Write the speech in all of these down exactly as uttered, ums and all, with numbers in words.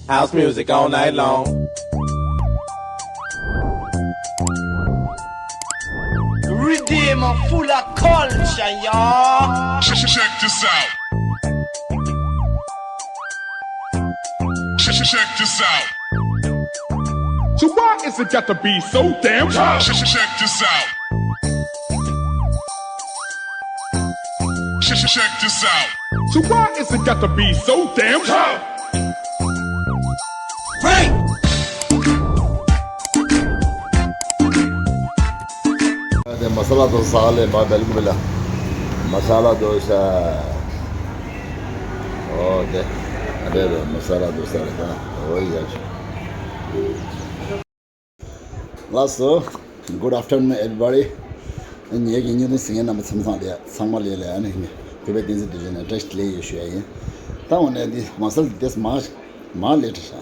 House music all night long. Redeem full of culture, y'all. Check, check this out. Check, check this out. So why is it got to be so damn tough? Check, check this out. Check, check this out. So why is it got to be so damn tough? Frank! ཨ་དེ་མ་ས་ལ་དོ་ས་ལེ་མ་བེལ་གུ་བེ་ལ། མ་ས་ལ་དོ་ས། ཨོ་དེ། ཨ་དེ་རེད། མ་ས་ལ་དོ་ས་རེད་ད། ཨོ་ཡ། ལགས་སོ། Good afternoon, everybody. ངེད་ཀྱི་བརྙན་ཐུང་གཟིགས་མཁན་རྣམ་པ་ཚང་མ་ལ་ཚང་མ་ལ་ལ་ཨ་ནི་བོད་པའི་བསྟན་འཛིན་རྡོ་རྗེ་ནས་བཀྲ་ཤིས་བདེ་ལེགས་ཡོད་ཞུ་ཡ་ཡིན། ད་འོ་ནས་འདི་མ་ས་ལ་དེ་མ་མ་ལས་བྲིས་ཤག་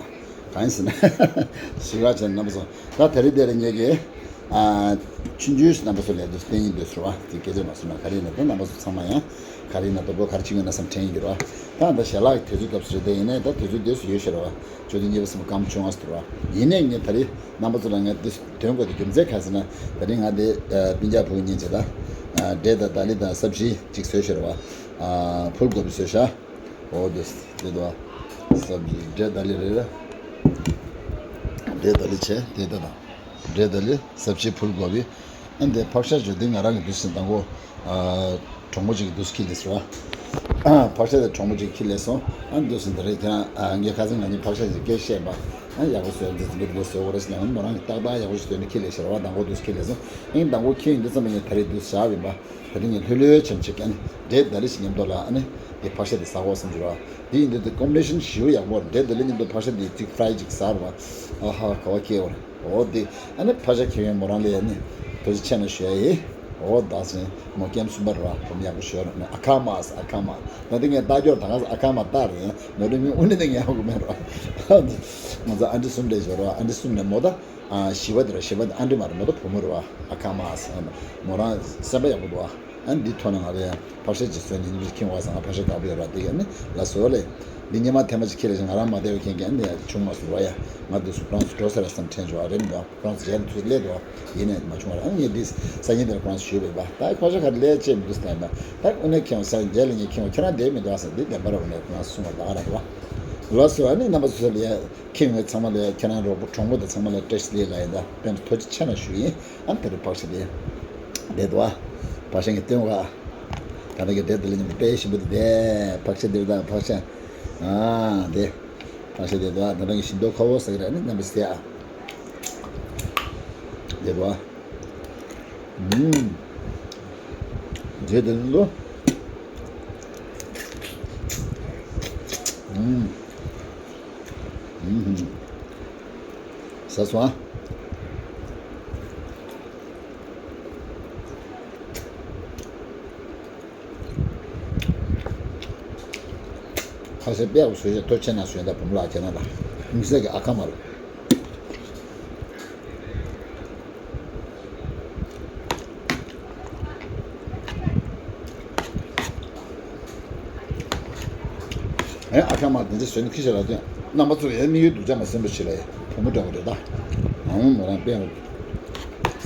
གང་ཡིན་ཟེར་ན། ཞིག་ར་ཅན་རྣམ་པ་ཚོ། ད་དེ་རིང་དེ་ལ་ངེད་ཀྱི་ཨ་ཆུང་ཆུང་རྣམ་པ་ཚོ་ལ་དེ་བསྟན་ཡིན་འདོད་ཟེར་བ་དེ་སྐད་ཆ་མ་གསུང་ན་ག་རེ་ཡིན་ན། ད་རྣམ་པ་ཚོ་ཚང་མ་ཡང་ག་རེ་ཡིན་ན་ད་གོ་ག་རེ་བྱེད་ཀྱི་ཡོད་ན་བསམ་དྲན་ཡིན་གྱི་རེད་བ། ད་ད་ཞལ་ལག་དུས་ཚོད་སྐབས་སུ་རེད། དེ་ཡིན་ནའི་ད་དུས་ཚོད་དེ་སུ་ཡོད་ཤེས་རེད་བ། ཆུ་ཚོད་གཉིས་པ་གསུམ་པ་སྐར་མ་བཅོ་ལྔ་ཟེར་བ། ཡིན་ནའི་ངས་ད་རེས་རྣམ་པ་ཚོ་ལ་ངས་འདི་དོན་དགོས་དེ་རྒྱུ་མཚན་ག་རེ་ཟེར་ན། ད་རེས་ང་འདི་སྤུན་ཀྱག་བུ་གཉིས་བྱས་ད་འབྲས་དང་དཱ་ལི་དང་སབ་ཇི་གཅིག་བཟོས་ཤེས་རེད་བ། ཕུལ་གོ་བི་བཟོས་ཤག་ཨོ་དེ་དེ་དོ། སབ་ཇི་འབྲས་དཱ་ལི་རེད་ར། འབྲས་དཱ་ལི་བྱས་དེ་ད་དང་། འབྲས་དཱ་ལི་སབ་ཇི་ཕུལ་གོ་བི། ཨ་འདི་ཕག་ཤ་བྱོས་དེ་ང་རང་གི་དུས་སུ་དང་པོ། གྲོགས་མོ་གཅིག་གི་དུས་སུ་ཁྱེར་སླེབས་སོང་། ཕག་ཤ་དེ་གྲོགས་མོ་གཅིག་ཁྱེར་སླེབས་སོང་། ཨ་དུས་སུ་འདི་རེད་ཁྱེད་རང་ངས་ཁ་སང་ང་གཉིས་ཕག་ཤ་ཅིག་སྐད་བཤད་པ། ཨ་ཡག་པོ་བཟོས་འདི་འདི་འདི་བཟོས་འོ་རེད་ཟེར་ནས་མོ་རང་གི་ཏག་ཏག་ཡག་པོ་ཞིག་བཟོས་ནས་ཁྱེར་སླེབས་ཤག་ར་བ། དང་པོ་དུས་སུ་ཁྱེར་སླེབས་སོང་། ཨིན་དང་པོ་ཁྱེར་ཡིན་དུས་ཙམ་པ་ངས་ད་རེས་དུས་བཞག་ཡིན་པ། ད་རེས་ངས་ལྷོད་ལྷོད་བྱས་ནས་ཅིག་ཨ་ནི་འབྲས་དཱ་ལི་ཞིག་མཉམ་དུ་ལ་ཨ་ནི་འདི་ཕག་ཤ་དེ་ཟ་དགོས་བསམ་གྱི་ར་བ། འདི་ཡིན་དུས་དེ་ཀོམ་བི་ནེ་ཤན་ཞེ་པོ་ཡག་པོ་རེད། འབྲས་དཱ་ལི་མཉམ་དུ་ཕག་ཤ་དེ་གཅིག་ཕ་རའི་ཅིག་ཟ་ར་བ། ཨ་ཧ་ག་བ་སྐྱེ་བ་རེད། འོ་དེ་ཨ་ནི་ཕག་ཤ་ཁྱེར་ཡོང་མོ་རང་ལ་ཡ་ནི་ཐུགས་རྗེ་ཆེ་གནང་ཞུ་ཡ་ཡིན། འོ་ད་ཟིན་མོ་ཀེམ་གསུམ་པ་རེད་བ། བུ་མོ་ཡག་པོ་ཞིག་ཡོད་རེད། ཨ་ཁ་མ་ཟེར། ཨ་ཁ་མ། ད་དེ་ངས་ལྟ་སྐྱོར་ད་ག་ཟེར། ཨ་ཁ་མ་ལྟ་རེད། ནོར་འཁྲུལ་མིན་དབུ་ནི་དེ་ངས་ཧ་གོ་མེད་རེད་བ། ང་ཚོ་ཨ་འདྲི་གསུམ་འདྲ་ཞིག་ཡོད་རེད་བ། ཨ་འདྲི་གསུམ་ནས་མོ་ད་བཞི་པ་དེ་རེད། བཞི་པ་དེ་ཨ་འདྲི་མ་རེད། མོ་ད་བུ་མོ་རེད་བ། ཨ་ཁ་མ་ཟེར། མོ་རང་སེམས་པ་ཡག་པོ་འདུག་བ། ཨ་འདི་ཐོག་ནས་ང་རེ་ཡང་ཕག་ཤ་ཅིག་བཟོས་ནས་ཉིན་རེ་ཁྱིམ་བ་སང་ཕག་ཤ་དགའ་པོ་ཡོད་ར། དེ་ག་ནི་ལ་བཟོ་ལེ། འདི་སྙེ་མ་ཐེངས་མ་ཅིག་ཁྱེར་ལེ་ཞིག་ང་རང་མ་བསྡད་པའི་རྐྱེན་གྱིས་ཨ་འདི་ཡང་བྱུང་མ་སོང་ར་ཡ། ང་འདི་སུ་ཁོ་རང་ཚོ་འགྲོ་ས་རེད་བསམ་དྲན་བྱུང་བ་རེད། མི་འདུག་ཁོ་རང་ཚོ་རྗེས་ལ་དུས་སླེབས་འདུག་ཡིན་ནས་མ་བྱུང་བ་ར། ཨ་ངས་འདི་སང་ཉིན་དེར་ཁོ་རང་ཚོ་ཞུས་པས་པ། ད་ཕག་ཤ་ག་རེ་ལས་ཅེས་མི་འདུག་ཟེར་ན། ད་དབུ་ནས་ཁྱེར་བ་སང་རྗེས་ལ་ངས་ཁྱེར་བ་ཁྱེད་རང་བསྡད་མི་འདུག་ཟེར། འདི་བདེན་པ་ར། དབུ་ནས་ཁོ་རང་ཚོ་གསུང་བ་ད་ག་ར་རེད་བ། ལགས་སོ། ཨ་ནི་རྣམ་པ་ཚོ་ལ་ཡ། ཁྱེད་ངོས་ཚང་མ་ལ་ཁྱེད་རང་རོགས་པ་གྲོགས་པོ་དང་ཚང་མ་ལ་བཀྲ་ཤིས་བདེ་ལེགས་ལ་ཡིན། ད་དཔེ་མི་ཐོག་ཅིག་ཆེ་ན་ཞུ་ཡིན། ཨ་དེ་རུ་ཕག་ཤ་དེ་བསྡད་འདུག་ཨ། ཕག་ཤ་ངས་སྟོན་ག་ད་ལྟ་གི་འབྲས་དེ་ལ་ཉམས་དཔེ་ཞིམ་པོ་དེ་བསྡད། ཕག་ཤ་དེ་རུ་ད་ཕག་ཤ། ཨ་དེ་ཕག་ཤ་དེ་འདུག་ཨ། ད་ལྟ་གི་ཤིང་ཏོག་ཁ་བོ་ཟེར་གི་རེད། ཨ་ནི་མཉམ་པོ་བསྡད་ཨ། བསྡད་འདུག་ཨ། ཨུམ། འབྲས་དེ་ལོ། ཨུམ། ཨུམ། ཟ་སོང་ཨ། ཁ་ཟས་དཔེ་ཡག་པོ་བཟོས་ཤག་ཐུགས་རྗེ་ཆེ་གནང་ཞུ་ཡིན། ད་བུ་མོ་ལགས་ཁྱེད་རང་ལ། དམིགས་བསལ་གྱི་ཨ་ཁ་མ་རེད། ཨེ་ཨ་ཁ་མ་དེ་འདྲ་བཟོས་ནས་ཁྱེར་ཤག་ལབ་དུས་རྣམ་པ་ཚོ་ཡའི་དམིགས་ཡུལ་སྡུག་ཅག་མ་སེམས་པ་ཞིག་ལ་ཡ་བུ་མོ་འདྲ་བོ་རེད་ད། ཨང་མོ་རང་དཔེ་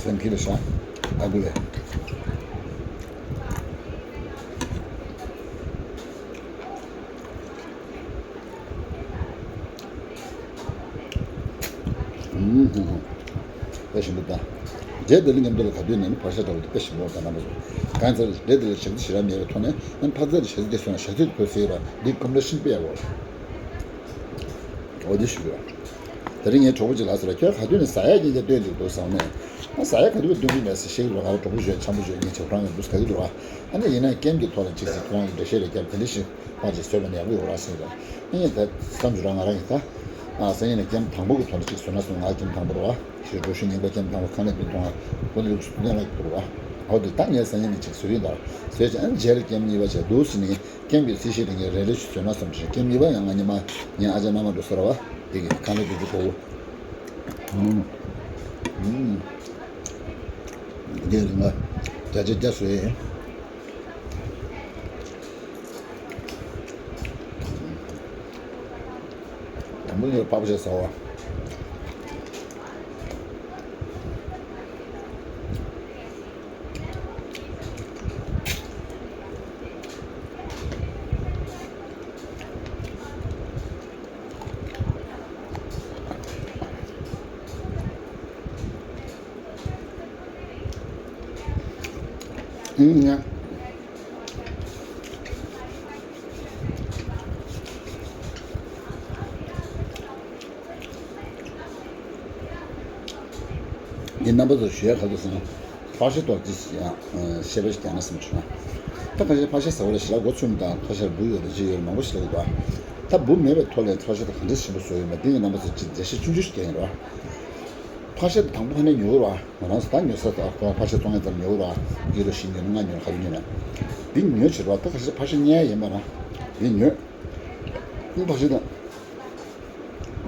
སེམས་ཁྱེར་ལ་ཤག་ཨ་ཁུ་ལས། ཨུམ། དཔེ་ཞིམ་པོ་དང་། འབྲས་དེ་ལ་མཉམ་དུ་ལ་ག་དུས་ནས་ནི་ཕག་ཤ་འདྲ་བོ་དེ་དཔེ་ཞིམ་པོ་དང་རྣམ་པ་ཚོ། གང་ཚར་འབྲས་དེ་ལ་ཞིམ་ཚད་ཞེ་དྲག་མེད་པའི་ཐོག་ནས་ཨ་ནི་ཕག་ཚལ་ལ་ཞེ་ཚད་དེ་སོང་ན་ཞེ་ཚད་དེ་བོད་ཟེར་ཡོད་ར། འདི་ཀོམ་བི་ནེ་ཤན་དཔེ་ཡག་པོ་རེད། འོ་དེ་ཞུ་གི་ར། དེ་རིང་ངའི་གྲོགས་པོ་ཅིག་ལ་ཟེར་ར། ཁྱོད་ག་དུས་ནས་ཟ་ཡག་རྐྱེན་ཅག་སྟོན་འདུག་འདུག་ཟེར་ནས། ང་ཟ་ཡག་ག་དུས་སྟོན་གི་མེད་ཟེར་བཤད་ཀྱི་འདུག་ང་རང་གྲོགས་པོ་ཞིག་ཡོད། འཆམ་པོ་ཞིག་ཡོད། ངས་བྱས་ཁོ་རང་གི་འདུག་ཟེར་གི་འདུག་ར། ཨ་ནི་ཡིན་ན་ཀེམ་གྱི་ཐོག་ལ་ཅིག་ཟེར། ཁོ་རང་གི་འགྲེལ་བཤད་རེ་བརྒྱབ། དེ་འདྲ་ཞིག་ཕར་ཅིག་བཟོས་པ་ནི་ཡག་པོ་ཡོད་ར་ཟེར་གི་ར། ཨ་ནི་ད་བསམ་བྱུང་ར། ང་རང་གི་ད་ཨ་སང་ཉིན་ནས་ཀེམ་དང་པོ་གི་ཐོག་ལ་ཅིག་བཟོས་ན་སོང་། ང་ཀེམ་དང་པོ་རེད་བ། ཞེས་འགྲོ་ཞུ་ཉིན་པ་ཀེམ་དང་པོ་ཁང་ལས་པིན་ཐོང་ཨ་ཁོ་ལུགས་སུ་གཏན་ལ་འགྱུར་བ། འོ་དེ་ད་ངས་སང་ཉིན་ནས་ཅིག་བཟོས་ཡིན་ད། བཟོས་ཀྱང་ཨ་ནི་རྗེས་ལ་ཀེམ་གཉིས་པ་བྱས་འདུག་ཟེར་ནས། ཀེམ་གྱི་རྩིས་གཞི་དེ་ངས་རེ་རེ་ཞིག་བཟོས་ན་བསམ་བྱས། ཀེམ་གཉིས་པ་ཡང་ང་ཉི་མ་ངའི་ཨ་ཅག་མནའ་མ་འགྲོ་ས་ར་བ་དེ་གི་ཁང་པའི་དེ་ཚོ་གོ། ཨུམ། ཨུམ། འདི་རིང་ལ་བརྒྱ་ཆ་བརྒྱ་བཟོས་ཡིན། མི་ཡོད་ཕག་པ་ཞིག་ཟ་བ། ཨུམ། ཡ། ངས་རྣམ་པ་ཚོར་ཞུ་ཡ་ག་རེ་ཟེར་ན། ཕག་ཤ་ཐོག་ཅིག་ཡང་བཤད་པ་ཞིག་རྒྱག་ན་བསམ་བྱུང་ན། ད་ཁ་ཤས་ཕག་ཤ་ཟ་བ་ལ་ཞེ་དྲག་མགོ་ཚོས་མི་དང་ཕག་ཤར་འབུ་ཡོད་རེད་ཅེས་ཡོད་རེད། མང་པོ་ཞིག་ལབ་ཀྱི་འདུག་ད་འབུ་མེད་པའི་ཐོག་ལ་ཕག་ཤ་དེ་ག་འདྲ་ཞིམ་པོ་བཟོ་ཡོད་མེད་འདི་ངས་རྣམ་པ་ཚོར་ཅིག་འགྲེལ་བཤད་ཆུང་ཆུང་ཞིག་རྒྱག་ཡིན་རོགས། ཕག་ཤ་དེ་དང་པོ་ཧ་ནས་ཉོ་རོགས། ང་རང་ཚོ་ད་ཉོ་ས་ད་ཁོ་ཕག་ཤ་བཙོང་ཡ་ཙམ་ཉོ་རོགས། ཀི་ལོ་བཞི་ཉོ་ན་ལྔ་ཉོ་ན་ག་རེ་ཉོ་ན། འདི་ཉོས་བྱས་རོགས། ད་ཁ་ཤས་ཕག་ཤ་རྙེད་ཡ་ཡིན་པ་ན་འདི་ཉོས། ཨང་། ཕག་ཤ་དང་།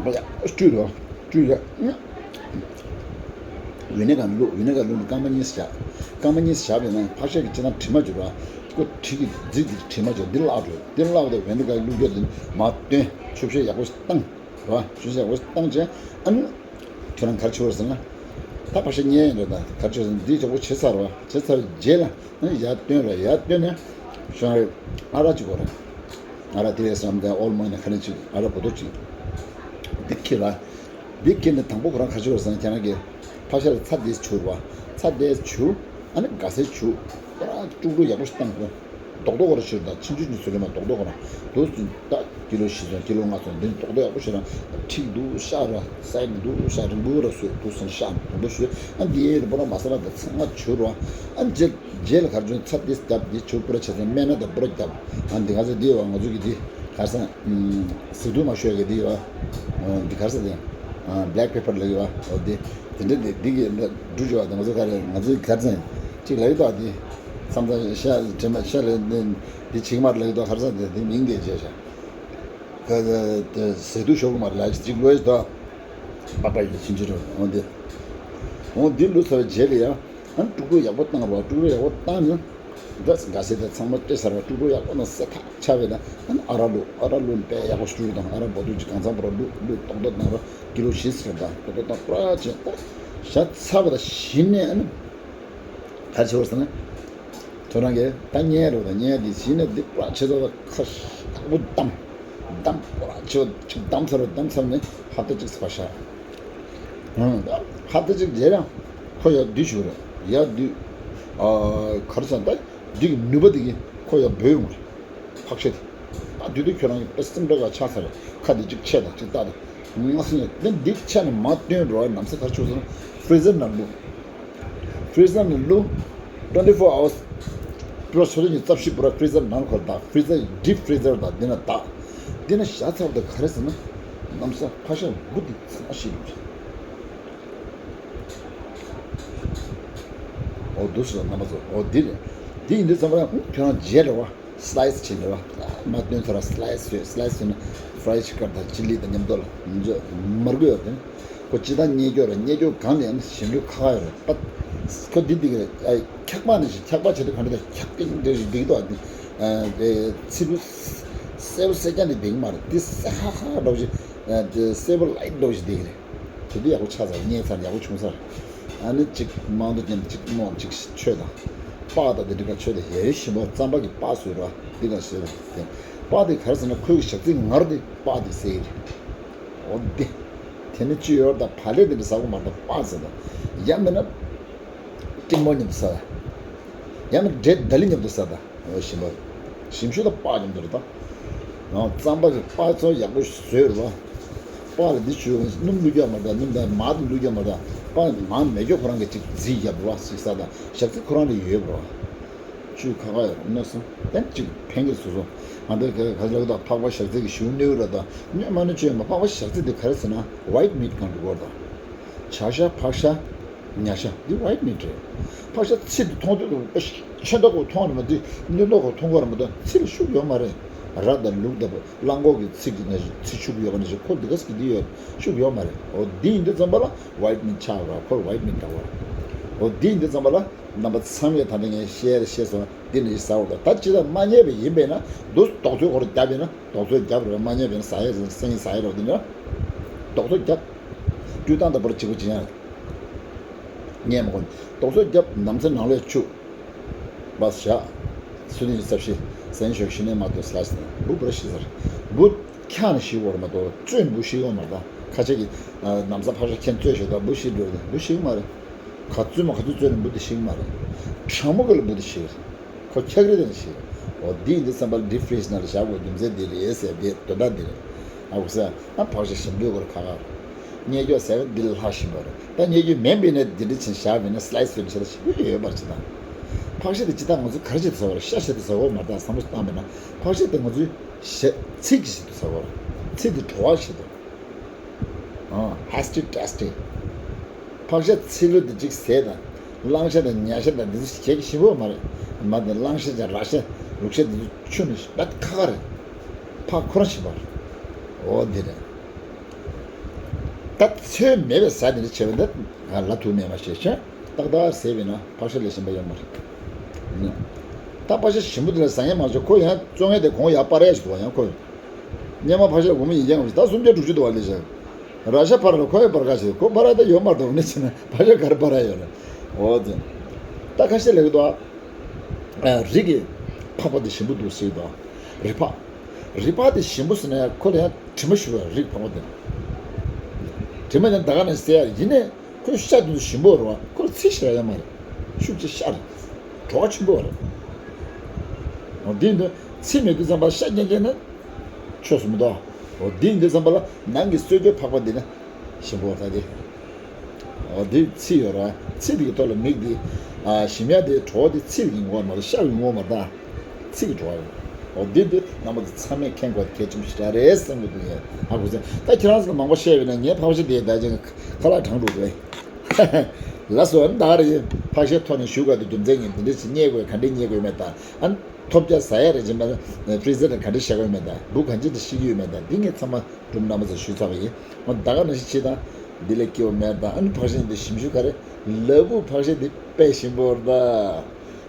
བཀྲུས་རོགས། བཀྲུས་ཡ། ཝི་ནེ་གར་བླུགས། ཝི་ནེ་གར་བླུགས་ནས་སྐར་མ་གཉིས་བཞག་སྐར་མ་གཉིས་བཞག་པའི་ནང་ཕག་ཤ་གི་སྤྱིར་བཏང་དྲི་མ་འཇུ་རོགས། ཁོ་དྲི་གི་རྫས་འདི་དྲི་མ་འཇུ་འདི་བརླག་འགྲོ། འདི་བརླག་པ་དང་ཝི་ནེ་གར་བླུགས་རྒྱུ་དེ་མར་བཏོན། ཆུ་བཤལ་ཡག་པོ་ཞིག་བཏང་། རོ། ཆུ་བཤལ་ཡག་པོ་ཞིག་བཏང་བྱས། ཨ་ནི་ཁྱོད་རང་ག་རེ་བྱེད་དགོས་ཟེར་ན། ད་ཕག་ཤ་རྙེད་ཡོད་རེད། ད་ག་རེ་བྱེད་དགོས་ཟེར་ན་འདི་ཡག་པོ་བྱས་ཚར་རོ། བྱས་ཚར་རྗེས་ལ། ཨ་ནི་ཡར་བཏོན་ར། ཡར་བཏོན་ནས་ཤོང་རེ། ཨ་རག་ཅིག་དགོས་རེད། ཨ་རག་དེ་ལས་བསམ་དེ་ཨོལ་མོན་ནས་ག་ནས་ཅིག་ཨ་རག་བོ་ཏོ་ཅིག་འདི་ཁྱེར་ར། འདི་ཁྱེར་ནས་དང་པོ་ཁོ་རང་ག་རེ་བྱེད་དགོས་ཟེར་ན། ཁྱེད་རང་གིས་ཕག་ཤ་ལ་ཚྭ་དེ་བྱུག་ར། ཚྭ་དེ་བྱུག་ཨ་ནི་སྒ་སེ་བྱུག་ཨ་རག་དཀྲུག་དཀྲུག་ཡག་པོ་ཞིག་བཏང་དགོས། རྡོག་རྡོག་ར་བྱུག་དང་། ཆུང་ཆུང་ནས་བཟོས་ལེ་མ་རྡོག་རྡོག་ར། འདུག་ཟིན་ད་ཀི་ལོ་བཞི་ཙམ་ཀི་ལོ་ལྔ་ཙམ་འདི་རྡོག་རྡོག་ཡག་པོ་བྱས་ན་འཁྲིག་འདུག་ཤ་ར་སའི་འདུག་ཤ་རིང་པོ་ར་བཟོས་འདུག་ཟིན་ཤ་མང་པོ་བཟོས། ཨ་འདི་ཡས་རི་པོ་ར་མ་ས་ལ་དང་ཚང་མ་བྱུག་ར། ཨ་རྗེས་རྗེས་ལ་གར་བྱུང་ཚྭ་འདི་བརྒྱབ། འདི་བྱུག་པུ་ར་བྱས་ཙང་སྨན་སྣ་དང་པུ་ར་བརྒྱབ། ཨ་འདི་ག་ཚོད་འདི་བ་ང་ཚོ་གི་འདི་གར་སང་ཟེ་དུ་མ་ཤོད་གི་འདི་བ་འདི་གར་ས་འདི་black pepper ལ་ཡོད་བ། འོ་འདི་དེ་འདྲ་འདི་འདི་གི་འདྲ་འབྲུ་བྱས་བ་དང་ང་ཚོ་ག་རེ་ང་ཚོའི་གར་སང་ཅིག་ལ་ཡོད་དོ། འདི་མཚམས་མཚམས་ཤ་དྲི་མ་ཤ་ལ་འདི་ཅིག་མར་ལ་ཡོད་དོ། གར་སང་འདི་འདི་མིང་འདི་བྱས་ཤ་ག་ཟེ་དུ་ཤོག་མར་ལ་ཅིག་ལོས་དོ། པགས་པ་ཡི་ཕྱིན་ཅི་རུ་འོ་འདི་འོ་འདི་ལུས་ཚར་བའི་རྗེས་ལ་ཡང་ཨ་དཀྲུག་དཀྲུག་ཡག་པོ་བཏང་རོགས། དཀྲུག་དཀྲུག་ཡག་པོ་བཏང་ནས། འདི་སྒ་སེ་དེ་ཚང་མ་སྤྲད་ཚར་བ། དཀྲུག་དཀྲུག་ཡག་པོ་ནང་སེ་ཐག་ཆགས་པས་ན། ཨ་ནི་ཨ་རག་བླུགས། ཨ་རག་བླུགས་ནས་དཔེ་ཡག་པོ་བཀྲུས་དང་། ཨ་རག་བོ་ཏོ་ཅིག་གང་འཚམ་པོ་ར་བླུགས། བླུགས་རྡོག་རྡོག་བཏང་ར་ཀི་ལོ་བཞི་ཟེར་དང་རྡོག་རྡོག་བཏང་པུ་ར་བྱས་ཏོ། ཤ་ཚ་བ་དང་གཞི་ནས་ཨ་ནི་ག་རེ་བྱེད་དགོས་ཟེར་ན། ཁྱོད་རང་གིས་ད་བསྙལ་རོགས་དང་། བསྙལ་དེ་གཞི་ནས་འདི་པུ་ར་བྱེད་དོ། ཁ་ཡག་པོ་བསྡམས། བསྡམས་པུ་ར་བྱེད་ཅིག་བསྡམས་ཚར་བ། བསྡམས་ཚར་ནས་ཧབ་ཏ་གཅིག་ཚར་བ་ཤ། ཧབ་ཏ་གཅིག་རྗེས་ལ་ཁོ་ཡར་བསྡུས་བྱུང་རེད། ཡར་བསྡུས། ཨ་ག་རེ་ཟེར་ན་ད་འདི་གི་ནུས་པ་འདི་གིས་ཁོ་ཡར་འབོད་ཡོང་རེད། ཕག་ཤ་དེ། ད་བསྡུས་དུས་ཁྱོད་རང་གི་དཔེ་སེམས་ཁྲལ་ག་ཆགས་ཚར་རེད། ཁ་འདི་གཅིག་ཕྱེ་དང་གཅིག་བལྟ་དང་། ང་སེམས་ནས་འདི་ཕྱེ་ནས་མར་བཏོན་རོགས། ནམ་ས་ག་རེ་བྱུང་ཟེར་ན་ཕི་རི་ཛར་ནང་བླུགས། ཕི་རི་ཛར་ནང་བླུགས། twenty four hours། པུ་ར་ཆུ་ཚོད་ཉི་ཤུ་རྩ་བཞི་པུ་ར་ཕི་རི་ཛར་ནང་ཁོར་དག་ཕི་རི་ཛར་ཌིབ་ཕི་རི་ཛར་དང་འདི་ན་དག་འདི་ན་བཞག་ཚར་བ་དང་ག་རེ་ཟེར་ན། ནམ་ས་ཕག་ཤ་འབུ་འདི་ཚང་མ་ཤི་འགྲོ་རེད། འོ་འདུག་སེ་རྣམ་པ་ཚོ། འོ་འདི་རེད། འདི་ཡིན་དུས་ཙམ་པ་ལ་ཁྱོད་རང་རྗེས་ལ་བ་སི་ལའི་སི་བྱེད་ནས་བ། མར་བཏོན་ཚར་བ་སི་ལའི་སི་བྱེད། སི་ལའི་སི་བྱས་ན་ཕ་རའི་ཆི་ཀན་དང་ཅི་ལི་དང་མཉམ་དུ་ལ་མར་དགོས་ཡོད་དེ། ཁོ་ཅི་ལྟར་རྙེད་རྒྱུ་རེད། རྙེད་རྒྱུ་གང་ནས་ཡང་ཞིམ་འདུག་ཁ་ཁ་ཡོད་རེད་པ། ཁོ་འདི་འདི་གི་རེད། ཨ་འཁྱག་པ་ནི་ཞིག་འཁྱག་པ་བྱེད་དུས་ག་འདྲ་འཁྱག་པ་འདྲ་ཞིག་འདི་གི་འདུག་ཨ། འདི་ཨ་ཚིལ་བུ་སེར་པོ་སེར་སྐྱ་འདི་འདི་གི་མ་རེད། འདི་སེར་ཁ་ཁ་འདྲ་བོ་ཞིག་ཨ་འདི་སེར་པོ་ལའིཊ་འདྲ་བོ་ཞིག་འདི་གི་རེད། དེ་འདི་ཡག་པོ་ཆགས་ཚར། རྙེད་ཚར། ཡག་པོ་བྱུང་ཚར། ཨ་ནི་གཅིག་མང་དུ་རྐྱེན་གཅིག་རྨོ་གཅིག་མཆོད་དང་། པགས་དང་དེ་འདྲ་ག་མཆོད་དང་། ཡ་ཡི་ཞིམ་པོ་རྩམ་པ་གི་པགས་བཟོས་ར་འདི་ག་བཟོས་ར་དེ། པགས་དེ་ག་རེ་ཟེར་ན་ཁོའི་ཞག་རྩི་ངར་དེ་པགས་དེ་སེལ་གི་རེད། འོ་འདི། དེ་ནི་ཅི་ཡོད་ད་བག་ལེབ་དེ་འདྲ་ཟ་དགོས་མ་རེད། པགས་ཟ་ད། ཡང་མིན་ན་ཀྲིན་མོ་མཉམ་དུ་ཟ་ད། ཡང་མིན་ན་འབྲས་ལྡ་ལི་མཉམ་དུ་ཟ་ད། འོ་ཞིམ་པ། ཞིམ་ཤོས་དང་པགས་མཉམ་དུ་རེད་ད། ཨ་རྩམ་པ་གི་པགས་ཚོ་ཡག་པོ་བཟོས་རེད་པ། པགས་ལ་འདི་བྱུགས། སྣུམ་བླུགས་རྒྱུ་མ་རེད། སྣུམ་དང་མར་དེ་བླུགས་རྒྱུ་མ་རེད། པགས་མར་མེད་རྒྱུ་ཁོ་རང་གི་ཅིག་རྫིས་བརྒྱབ་རེད་པ། ཞིག་ཟ་ད། ཞག་རྩི་ཁོ་རང་ལ་ཡོད་རེད་པ། བཅུད་ཁ་ཁ་ཡོད་རེད། ན་སོང་ཏན་ཅིག་ཕན་གི་སོ་སོ། ང་འདི་ག་ག་ལབ་ད་ཕག་པ་ཞག་རྩི་གི་ཞུ་ནེའུ་ར་ད་སྨྱོན་མ་ནི་བཅོས་མ། ཕག་པ་ཞག་རྩི་དེ་ག་རེ་ཟེར་ན་ཝའིཊ་མིཊ་གང་འགྲོ་གོ་རེད་ད། བྱ་ཤ་ཕག་ཤ། ཉ་ཤ་འདི་ཝའིཊ་མིཊ་རེད། ཕག་ཤ་ཚིལ་དུ་མཐོང་དུས་ཆེ་མདོག་གོ་མཐོང་རེད་མ། འདི་སྣོད་མདོག་གོ་མཐོང་གོ་རེད་མ། ད་ཚིལ་ཤུགས་ཡོད་མ་རེད། ར་དང་ལུག་དང་གླང་གོག་གི་ཚིལ་གི་ནང་བཞིན་ཚིལ་ཤུགས་ཡོད་པ་ནང་བཞིན་ཁོ་འདི་ག་ཟེར་གི་འདི་ཡོད་ཤུགས་ཡོད་མ་རེད། འོ་འདི་ཡིན་དུས་ཙམ་པ་ལ་ཝའིཊ་མིཊ་ཆགས་ར། ཁོ་ཝའིཊ་མིཊ་འདྲ་བ་རེད། འོ་འདི་ཡིན་དུས་ཙམ་པ་ལ་རྣམ་པ་ཚང་མས་ད་ལྟ་ངས་བཤད་རེ་བཤད་སོང་། འདི་ནི་ཟ་འོ་ད་ད་ཅི་ལ་མ་རྙེད་པ་ཡིན་པས་ན་འདུག་དོགས་ཚོད་ཁོ་ར་རྒྱབ་ཡིན་ན། དོགས་ཚོད་རྒྱབ་རེད། མ་རྙེད་པས་ན་ཟ་ཡས་རེད། སེང་ཟ་ཡས་རེད། འདི་ནི་ རྡོག་ཐོ་བརྒྱབ། སྤྲུལ་སྟངས་དང་པོར་གཅིག་པ་གཅིག་ཡང་ངས་མ་གོ། རྡོག་ཐོ་བརྒྱབ། ནམ་ཚ་ནང་ལས་ཆུ་བ་བཞག། སུ་ནི་རྩ་བཞི་ཟན་ཞོག་ཤི་ནས་མ་ཐོས་སླ་ཞིག་དང་བུ་བུར་ཤི་ཟེར། བུ་ཁྱག་ནས་ཤི་བོར་མ་གཏོགས་བཙོས་ནས་བུ་ཤི་ཡོང་མ་རེད། ད་ཁ་ཆེ་གི་ནམ་ཚ་ཕག་ཤ་ཁྱེད་བཙོས་ཞོག་ད་བུ་ཤི་འགྲོ་རེད། བུ་ཤི་མ་རེད། ག་བཙོས་མ་ག་ཚོད་བཙོས་ནས་བུ་དེ་ཤི་མ་རེད། གྲང་མོ་གི་ལ་བུ་དེ་ཤི་རེད། ཁོ་འཁྱག་རི་དང་ཞིག་འོ་འདི་ཡིན་དུས་ཙམ་པ་ལ་ཌི་ཕི་རིཇ་ནང་ལ་བཞག་དགོས་རྒྱུ་མཚན་འདི་རེད་ཟེར། དེ་དོན་དག་འདི་རེད། ཨ་འུ་ས་ཨ་ཕག་ཤ་ཞིམ་པོའི་སྐོར་ཁ་ཁ་རེད། རྙེད་རྒྱུ་ཟེར་བ་འདི་ལ་ལྷག་བཞིན་པ་རེད། ད་རྙེད་རྒྱུ་མེད་པས་ན་འདི་འདྲ་ཕྱིན་བཞག་པས་ན་སི་ལའི་སི་བཟོས་ནས་བྱས་ད་ཞིམ་པོ་ཡོད་པར་བྱེད་དང་། ཕག་ཤ་དེ་ཅི་ལྟར་ང་ཚོ་ག་རེ་བྱེད་དུ་ཟ་བ་རེད། ཤ་བྱེད་དུ་ཟ་བ་མ་རེད། ད་བསམ་བློ་བཏང་བས་ན་ཕག་ཤ་དེ་ང་ཚོའི་ཤ་ཚིལ་གྱི་བྱེད་དུ་ཟ་བ་རེད། ཚིལ་དེ་བྲོ་བ་བྱེད་དུ། ཨ་ཧེ་སི་ཊི་ཊེ་སི་ཊི། ཕག་ཤ་ཚིལ་ལུ་དེ་གཅིག་ཟས་དང་། གླང་ཤ་དང་ཉ་ཤ་དང་འདི་ཚོ་ཞིག་གས་ཞིམ་པོ་མ་རེད། མ་དེ་གླང་ཤ་ཅང་ར་ཤ་ལུག་ཤ་འདི་ཚོ་ཆུ་ནི་ཞིག་ད་ཁ་ཁ་རེད། ཕག་ཁོ་རང་ཞིམ་པ་རེད། འོ་འདི་རེད། ད་ཚོད་མེད་པའི་ཟ་དེ་འདྲ་བྱས་པ་འདི་ལ་ཐུག་མེད་མ་ཤེས་ཆོས་ཏག་ཏག་ཟས་པས་ན་ཕག་ཤ་ལས་ཞིམ་པ་ཡོད་མ་རེད། ད་ཕག་ཤ་ཞིམ་པོ་དེ་ལ་ཟ་ཡ་མ་བྱོས། ཁོ་ཡང་བཙོང་ཡ་དེ་གོང་ཡར་སྤར་ཡ་ཞིག་འདུག་བ། ཡང་ཁོ་སྔོན་མ་ཕག་ཤ་སྒོར་མོ་ཡིན་ཀྱང་ད་སུམ་བརྒྱ་དྲུག་ཅུ་འདུག་བ། ལས་བྱ་ར་ཤ་འཕར་ལ་ཁོ་ཡང་འཕར་ཁ་ཞིག་ཁོ་འཕར་ཡ་ད་ཡོད་མ་རེད། འདུག་ནི་བྱས་ན་ཕག་ཤ་ག་རེ་འཕར་ཡ་ཡོད་རེད། འོ་ཙི་ད་ཁ་ཤས་ལས་ཀྱི་འདུག་ཨ། རི་གི་ཕག་པ་དེ་ཞིམ་པོ་འདུག་ཟེར་གྱི་འདུག་རི་ཕག་རི་ཕག་དེ་ཞིམ་པོ་ཟེར་ན་ཁོ་ལ་ཡང་དྲི་མ་ཞུ་བ་རིགས་ཕོག་པ་དེ། དྲི་མ་དེ་ད་ག་ནས་ཟེར་ཡ་ཡིན་ནས་ཁོའི་ཤ་དེ་ཚོ་ཞིམ་པོ་རེད་བ། ཁོ་ལ་ཚིལ་ཞེ་དྲག་ཡོད་མ་རེད། ཤུགས་ཆེ་ཤ་རེད། བྲོ་བ་ཆེན་པོ་རེད། འོ་འདི་འདི་ཚིལ་མེད་དུས་ཙམ་པ་ཤ་རྐྱང་རྐྱང་ན་ཆོས་སུ་མི་འདུག་འོ་འདི་འདི་ཙམ་པ་ལ་ནང་གི་སྲོལ་རྒྱུན་ཕག་པ་འདི་ནི་ཞིམ་པོ་ད་དེ། འོ་འདི་ཚིལ་ཡོད་རེད་བ། ཚིལ་འདི་གི་ཐོག་ལ་མིག་འདི་ཞིམ་ཡ་དེ་བྲོ་བ་དེ་ཚིལ་གི་ངོ་མ་རེད། ཤ་གི་ངོ་མ་རེད་ད། ཚིག་འགྲོ་བ་ཡིན། འོ་འདི་འདི་རྣམ་པ་ཚོ་ཚང་མས་མཁྱེན་དགོས་གལ་ཆེན་པོ་ཞིག་རེད་བསམ་གྱི་འདུག་ཡིན། ཨ་ཁུ་ཚོས་ད་ཁྱེད་རང་ཚོ་མང་པོ་བཤད་པས་ན་ངའི་ཕག་ཤ་དེའི་བརྡ་ཅན་ཁ་ལག་གྲང་འགྲོ་དགོས། ལ་སོ་ཨ་ནི་ད་ག་རེ་ཡིན། ཕག་ཤའི་ཐོག་ནས་ཞུ་དགོས་དེ་རྒྱུ་མཚན་ཡིན། འདི་འདྲ་ཞིག་རྙེད་དགོས་ག་འདྲས་རྙེད་དགོས་མེད་ད། ཨ་ནི་ཐོབ་རྒྱ་ཟ་ཡ་རེད་ཅེས་མ་ཕི་རི་ཟར་ག་འདྲས་བཞག་དགོས་མེད་ད། འབུ་གང་ཅི་འདི་ཤི་གི་ཡོད་མེད་ད། འདི་ངས་ཚང་མ་སྒྲུང་རྣམ་པ་ཚོ་ཞུས་ཚར་བ་ཡིན། འོ་ད་ག་ནང་བཞིན་བྱེད་དང་། འདི་ལས་སྐྱེ་བ་མེད་དང་། ཨ་ནི་ཕག་ཤ་འདི་ཞིམ་ཤུ་ག་རེ། ལ་ཕུག་ཕག་ཤ་འདི་དཔེ་ཞིམ་པོ་རེད་ད།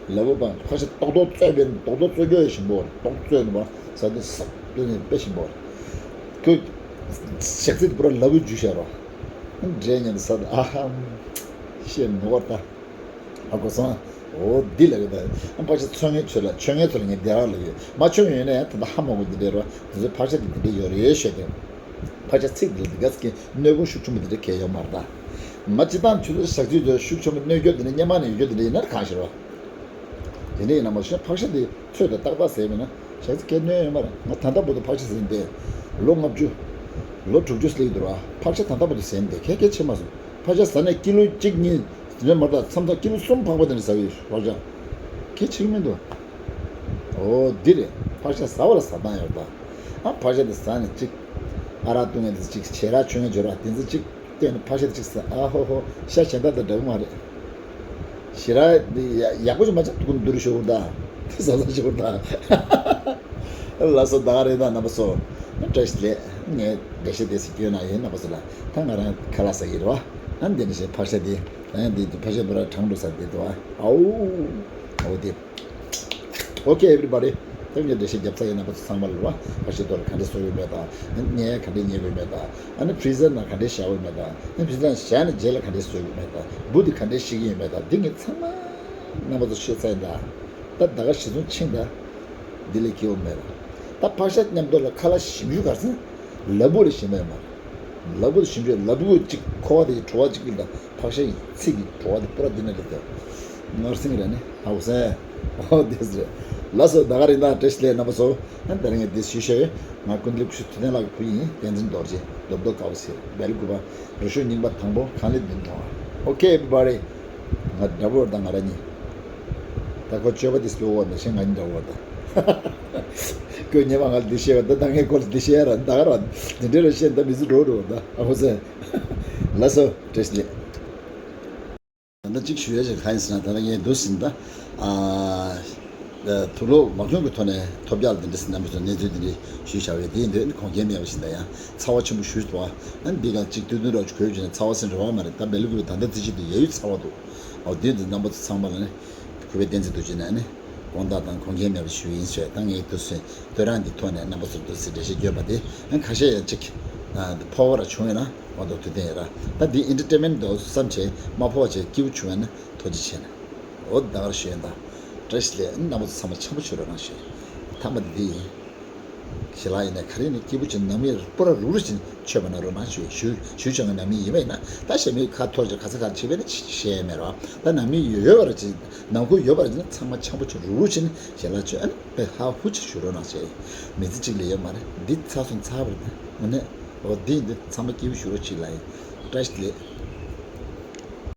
ལ་ཕུག་པ་ཕག་ཤ་ཏོག་ཏོག་བཙོས་པའི་ཏོག་ཏོག་བཙོས་རྒྱུ་ཡང་ཞིམ་པོ་རེད། ཏོག་བཙོས་ནས་པ་ཟ་དུས་སག་བཏོན་ནས་དཔེ་ཞིམ་པོ་རེད། ཁོས་ཞག་ཚིལ་དེ་པུ་ར་ལ་ཕུག་འཇུ་བྱས་རོགས། འདྲེ་ཉན་དུ་ཟ་དུས་ཨ་ཧམ། ཤེས་མི་དགོས་ད། ཨ་གོ་སོང་། འོ་འདི་ལ་ཡོད་ད། ཨ་ཕག་ཤ་འཚོལ་མཁན་ཚོ་ལ་མཆོད་མཁན་ཚོ་ལ་ངས་འདི་རང་ལ་ཡོད། མ་མཆོད་མཁན་ཡོད་ན་ཡང་ད་ལྟ་ཧ་མ་གོ་འདི་འདྲ་རོ། འདི་ཚོ་ཕག་ཤ་འདི་འདི་འདྲ་ཡོད་རེད་ཤོད་དེ། ཕག་ཤ་ཚིག་འདི་འདི་ག་ཟིག་གི་གནོད་སྐྱོན་ཤུགས་ཆེན་པོ་འདི་འདྲ་གས་ཡོད་མ་རེད་ད། མ་སྤྱི་བཏང་ཆུ་ཚོད་ཞག་ཚིལ་ཚོ་ཤུགས་ཆེན་པོ་གནོད་སྐྱོན་འདི་འདྲ་སྔོན་མ་ནས་ཡོད་རྒྱུ་འདི་འདྲ་ཡིན་ན་གང་ཤེས་རོ། དེ་འདྲ་ཡིན་ན་མ་གཞི་ཕག་ཤ་འདི་ཚོད་དང་ཏག་ཏག་ཟས་མིན་ན་ཞག་ཚིལ་གས་གནོད་ཡོད་མ་རེད། ང་ད་ལྟ་བར་དུ་ཕག་ཤ་ཟས་འདི་ལོ་ལྔ་བཅུ། ལོ་དྲུག་ཅུ་སླེབས་འདུག་ར། ཕག་ཤ་ད་ལྟ་བར་དུ་ཟས་འདི་གས་གས་ཆེ་མ་སོང་། ཕག་ཤ་ཟ་ནས་ཀི་ལོ་གཅིག་གཉིས་རེད་མ་གཏོགས་མཚམས་མཚམས་ཀི་ལོ་གསུམ་ཕག་པ་དེ་འདྲ་ཟ་གི་ཡོད་ཕག་ཤ། གལ་ཆེ་གི་མི་འདུག་འོ་འདི་རེད། ཕག་ཤ་ཟ་བ་ལ་ཟ་སྟངས་ཡོད་ད། ཨ་ཕག་ཤ་དེ་ཟ་ནས་གཅིག་ཨ་རག་བཏུང་ཡ་དེ་གཅིག་བྱས་ར་མཆོད་མཁན་བྱོས་ར་དེ་ཚོ་གཅིག་བལྟས་ནས་ཕག་ཤ་དེ་གཅིག་ཟ། ཨ་ཧོ་ཧོ་ཤ་གཞན་དག་དང་འདྲ་གི་མ་རེད། ཞེ་དྲག་འདི་ཡག་པོ་ཞིག་མ་ཆགས་ཐུག་འདུར་ཤོར་ད། ཟ་ཟ་ཤོར་ད། ལགས་སོ་ད་ག་རེད་ད་རྣམ་པ་ཚོ། བཀྲ་ཤིས་བདེ་ལེགས། ངས་འགྲེལ་བཤད་དེ་ཟིག་སྐྱོན་ན་ཡིན་རྣམ་པ་ཚོ་ལ་ད་ང་རང་ཁ་ལག་ཟ་གི་རེད་བ། ཨ་འདི་ནི་ཞེས་ཕག་ཤ་དེ་ད་ཡང་འདི་ཕག་ཤ་འདི་ར་གྲང་འགྲོ་ས་དེ་འདུག་བ། ཨའོ་ཨའོ་དེ། Okay everybody. ད་ངས་འགྲེལ་བཤད་རྒྱབ་ཚར་ཡིན། རྣམ་པ་ཚོ་ཚང་མ་ལ་རེད་བ། ཕག་ཤའི་ཐོག་ལ་ག་འདྲས་བཟོ་དགོས་མེད་དང་། ཨ་ནི་ག་འདྲས་རྙེད་དགོས་མེད་དང་། ཨ་ནི་ཕི་རི་ཟར་ནང་ག་འདྲས་བཞག་དགོས་མེད་དང་། ཨ་ནི་ཕི་རི་ཟར་ནང་བཞག་ནས་རྗེས་ལ་ག་འདྲས་བཟོ་དགོས་མེད་དང་། འབུ་དེ་ག་འདྲས་ཤི་གི་ཡོད་མེད་དང་། འདི་ངས་ཚང་མ་རྣམ་པ་ཚོ་ཤེས་ཚར་ཡིན་ད། ད་ད་ག་གཞི་བཟུང་ཕྱིན་ད། འདི་ལས་སྐྱིད་པོ་མེད་ལ། ད་ཕག་ཤ་མཉམ་དུ་ལ་ཁ་ལག་ཞིམ་ཤོས་ག་རེ་ཟེར་ན། ལ་ཕུག་ལས་ཞིམ་པ་ཡོད་མ་རེད། ལ་ཕུག་ལས་ཞིམ་ཤོས་ལ་ཕུག་གཅིག་ཁོ་བ་དེ་བྲོ་བ་གཅིག་གིས་ད། ཕག་ཤ་ཡི་ཚིག་གི་བྲོ་བ་དེ་པུ་ར་འདི་ན་ལེགས་ཏེ། ངར་སེང་རེད་ནི་ཧ་གོ་སེ། ཨོ་དེ་ཟེར། ལགས་སོ་ད་ག་རེད་ད། བཀྲ་ཤིས་བདེ་ལེགས་རྣམ་པ་ཚོ། ཨ་ད་རིང་ངས་འདི་ཞུས་བཞག་ཡོད། ང་ཀུན་ལེགས་ཀུ་ཤུ་ཐུབ་བསྟན་ལགས་ཀྱི་བུ་ཡིན། བསྟན་འཛིན་རྡོ་རྗེ་རྡོབ་རྡོ་དཀར་པོ་ཟེར་སྦེལ་ཀོབ་པ། རུ་ཤོད་རྙིང་པ་དང་པོ་གང་ལས་བདུན་ཐོང་བ། Okay everybody. ང་འདྲ་པོ་ར་ད་ང་ར་གཉིས། ད་ཁོ་སྤྱོད་པ་དེ་སྤྱོད་འོག་ནས་ཤེས་ང་གཉིས་འདྲ་པོ་ར་ད། ཁོས་ཉེ་མ་ང་ལ་འདི་བཤད་པ་ད་ད་ངས་ཁོ་ལ་འདི་བཤད་ཡ་ར་ད་ག་ར་འདི་འདྲ་ར་བཤད་ད་མི་ཚེ་འགྲོ་འགྲོ་ད་ཨ་ཁོ་ཟེར། ལགས་སོ་བཀྲ་ཤིས་བདེ་ལེགས། ད་ལྟ་གཅིག་ཞུ་ཡ་ཞིག་གང་ཡིན་ཟེར་ན། ད་ལྟ་ངས་འདུག་ཟིན་ད། ཨ། དུག་ལོག་མ་གྱོང་གི་ཐོག་ནས་ཐོབ་རྒྱག་འདི་འདྲ་ཟིན་རྣམ་པ་ཚོ་གནས་ཚུལ་འདི་འདྲ་ཞུས་བྱ་བའི་དེ་ཡིན་དུས་ནི་གོང་ཁེ་མེད་པ་ཞིག་ད་ཡང་ཚ་བ་ཆེན་པོ་ཞུས་འདུག་ཨ་འདི་ག་གཅིག་ཏུ་དུན་རོགས་གོས་བྱས་ནས་ཚ་བ་ཟིན་རེ་བ་མ་རེད། ད་སྦེལ་ཀོབ་ད་ལྟ་དེ་ཅིག་ཏུ་ཡ་ཡུལ་ཚ་བ་འདུག་ཨོ་དེ་འདི་རྣམ་པ་ཚོ་ཚང་མ་ལ་ནི་གུས་པའི་བསྟན་འཛིན་རྡོ་རྗེ་ནས་ནི་དགོངས་དག་དང་གོང་ཁེ་མེད་པ་ཞུ་ཡིན་ཞུས། ད་ངས་འདུག་ཟིན་དོ་རང་གི་ཐོག་ནས་རྣམ་པ་ཚོར་འདུག་ཟིན་འགྲེལ་བཤད་བརྗོད་པ་དེ་ཁ་ཤས་ཡང་གཅིག་ འདི་ཕོ་བ་ར་བྱུང་ཡོད་ན་འོ་དོ་དུས་དེ་ཡིན་ར། ད་འདི་ཨེན་ཊར་ཊེན་མེན་ཊི་དོ་བསམ་བྱས་མ་ཕོ་བ་བྱས་སྐྱིད་པོ་བྱུང་ཡོད་ན་ཐུགས་རྗེ་ཆེ་ན། འོ་ད་གར་ཞུ་ཡོད་ད། བཀྲ་ཤིས་བདེ་ལེགས། རྣམ་པ་ཚོ་ཚང་མ་འཆམ་པོ་བྱེད་རོགས་གནང་ཞུ། ཐ་མ་འདི་ཡིན། ཞལ་ལག་ཡིན་ནའི་ག་རེ་ནས་སྐྱིད་པོ་བྱེད་ནང་མི་སྤུ་ར་རུག་རུག་བྱེད་མཆོད་པ་གནང་རོགས་གནང་ཞུ། ཞུ་ཞུ་བྱ་ངའི་ནང་མི་ཡིན་པ་ཡིན་ན་ད་ཞལ་མི་ཁ་འཐོར་བྱ་ག་ཚ་ག་བྱེད་པས་ན་བཤད་མེད་རོགས། ད་ནང་མི་ཡོད་ཡོད་པར་བྱེད་ནང་ཁུལ་ཡོད་པར་བྱེད་ན་ཚང་མ་འཆམ་པོ་བྱེད་རུག་རུག་བྱེད་ནས་ཞལ་ལག་མཆོད་ཨ་ནི་དཔེ་ཧ་ཧུ་ཅིག་ཞུ་རོགས་གནང་ཞེས། མི་ཚེ་གཅིག་ལས་ཡོད་མ་རེད། འདི་ཚར་སོང་ཚར་བ་རེད། དངོས་གནས་འོ་འདི་འདི་ཚང་མ་སྐྱིད་པོ་ཞུ་རོགས་གཅིག་ལ་ཡིན། བཀྲ་ཤིས་བདེ་ལེགས།